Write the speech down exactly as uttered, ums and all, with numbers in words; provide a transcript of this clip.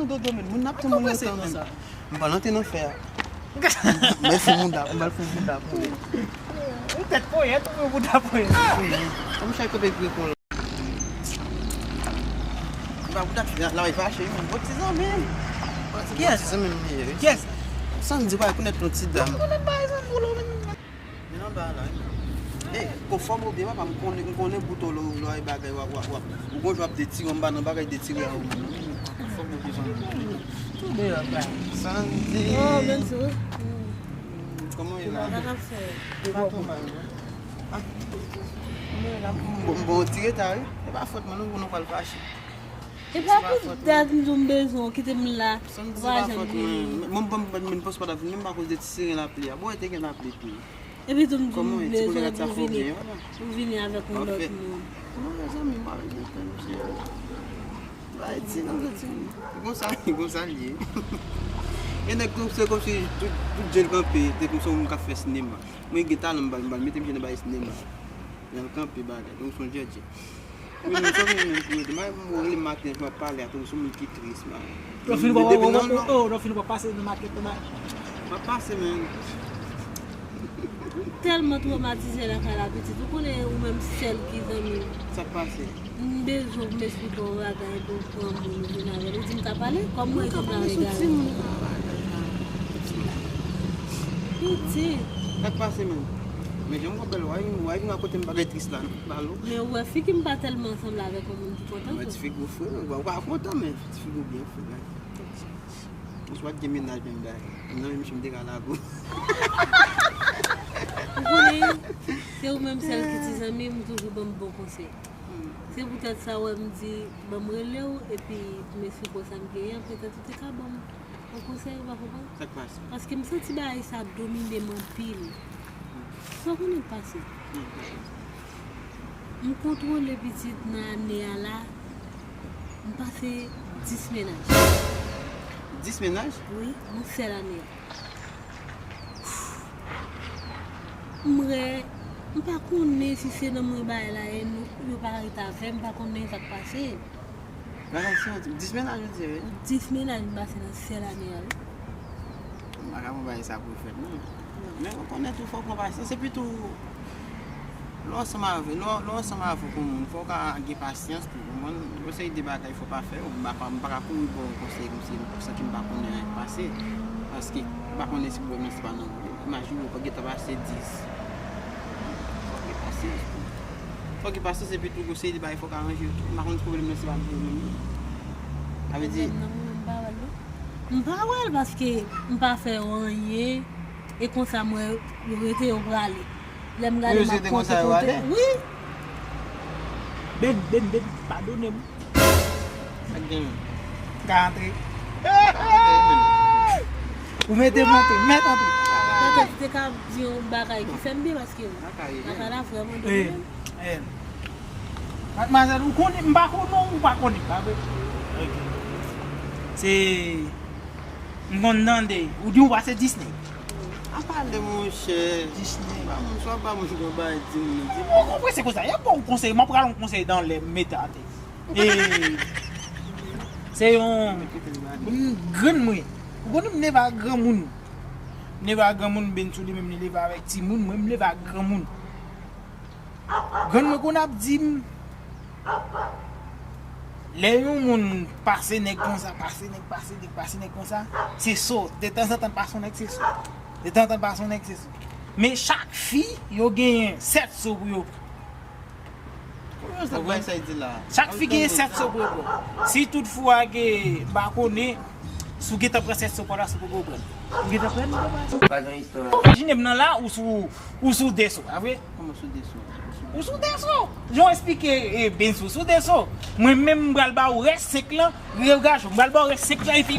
Dodo, men moun ap tann mwen lontan, men. M pral antre nan fè a. M pral fè mouda, m pral fè mouda pou li. Ou tèt ponyèt, ou fè mouda ponyèt. Wi, kòm chay kote gri kon la. M pa pou dat la, la, fache, men bon ti zanmi m. Bon ti zanmi m li ye, wi. Kiyès? Sandy pa rekonèt yon ti dam. Rekonèt pa, zanmi, men. Men anba la, wi. Ey, konfòm ou byen, papa, m konnen, m konnen bout ou lò, lò, ay bagay, w ap, w ap, w ap. Ou gon jan w ap detire, anba nan bagay detire a ou. Konfòm ou byen, zanmi. Tou deyò, bay. Sandy. Oh, Benzo. Kòman w ye la? Sa k ap fè? Pa twò mal, non. Ah. Bon, bon, ti reta, wi. E pa fòt mwen, non, pou nou pral fache. E pa pou dat m di w m bezwen w, kite m la. Sandy, se pa fòt mwen. Mwen, mwen, mwen, mwen, post pa ta vin, menm pa koz de ti siren lapli a. Bon, te gen lapli tou. Epi tou m di m bezwen w, epi w vini, ou vini avèk yon lòt moun. Non, mezanmi, m pa vin gen pèn, mesye. Bay ti, non, ti. Konsa, konsa l ye. Gen nèg tou, se kòmsi tout, tout je l kanpe, te kòmsi yon moun k ap fè sinema. Mwen gen talan, m bal, m bal mete m je nan bagay sinema. Jan l kanpe bagay, kòmsi yon djèdjè. Wi, men sa vin menm pou mwen, m rele maten, m ap pale a, kòmsi yon moun ki tris, man. Lò fini pa, depi nan, non, lò fini pa pase nan makèt la. M ap pase, men. M tèlman twomatize lakay la, pitit. Ou konnen ou menm sèl ki zanmi m. Sa k pase? M bezwen pou m esplike w yon bagay pou w pran moun ou vin avè l. Ou di m ka pale? Kòm mwen di m la egare. Pitit. Sa k pase, menm? Men jan m wè bèl, w a vin, w a vin akote m bagay tris la, non? Balo. Men ou wè figi m pa tèlman sanble avèk yon moun ki kontan tou. Ti figi w fre, ou pa, ou pa kontan, men ti figi w byen fre, men. Ou swa gen mennaj menm bagay. Nan menm chenm te ka lago. Ou konnen, se ou menm sèl ki ti zanmi m, ou toujou ban m bon konsèy. Se poutèt sa w wè m di, ban m rele w, epi pou m esplike w sa m genyen, petèt ou te ka ban m yon konsèy, ou pa konprann? Sa k pase? Paske m santi bagay sa domine m anpil. Sa w konnen k pase? M kontwole pitit nan ane a la, m pase dis mennaj. Dis mennaj? Wi, nan sèl ane a. M rè, m pa konnen si se nan mwen bagay la ye, nou, yo pa ret avè m, m pa konnen sa k pase. Bagay sa, dis mennaj ou di, wi. Dis mennaj m pase nan sèl ane a, wi. M pa ka pran bagay sa pou fèt, non. Men ou konnen tou, fòk mwen pase. Se pi tou, lè w ansanm avè, lè w, lè w ansanm avèk yon moun, fò w ka gen pasyans tou, konprann? Yon seri de bagay fò pa fè yo. M pa ka, m pa ka kouri ba w konsèy kòmsi m santi m pa konnen anyen k pase. Paske m pa konnen si pwoblèm nan se pa nan ou li. Imajine w, fò w gentan pase dis. Fò w gen pasyans tou. Fò w gen pasyans epi tou, yon seri de bagay fò w ka ranje yo tou. M pa konnen si pwoblèm nan se pa nan ou menm li. Sa vle di, pwoblèm nan mwen menm, m pa wè l, non. M pa wè l paske m pa fè yo anyen. E konsa m wè yo rete, yo prale. Lè m gade, m ap konte, konte. Wi. Ben, ben, ben, padone m. Sa k gen menm? M ka antre? Ou mete m antre, mèt antre. Petèt ou te ka di yon bagay ki fè m byen paske lakay la vrèman domine m. Madmwazèl, ou konnen, m pa konnen w, ou pa konnen, pa vre? Ok. Se M konn tande, ou di ou pase dis nèg. Pa pale, monchè. Dis nèg. Ba moun, swa ba moun yon bagay di moun, di moun. Ou konprann se konsa, y ap ba w konsèy, m ap pral yon konsèy dan lè m mete atè. E, se yon, m grann mwen. Ou konnen m leve ak granmoun. M leve ak granmoun, Bensou li menm li leve avèk timoun, mwen m leve ak granmoun. Grann mwen konn ap di m, lè yon moun pase nèg konsa, pase nèg, pase nèg, pase nèg konsa, se so. Detanzantan pase yon nèg, se so. Detanzantan pase yon nèg, se so. Men chak fi, yo genyen sèt so pou yo pran. Chak fi genyen sèt so pou yo pran. Si tout fwa ke m pa konnen, si w gentan pran sèt so pa w la, se poko pran. Ou gentan pran, ou gentan pran. Pa gen istwa. Imajine m nan la, ou sou, ou sou de so, pa vre? Kòman sou de so? Ou sou de so. Jan w esplike, e, Bensou, sou de so. Mwen menm, m pral ba w rès senk lan, Rio Gajo, m pral ba w rès senk lan epi.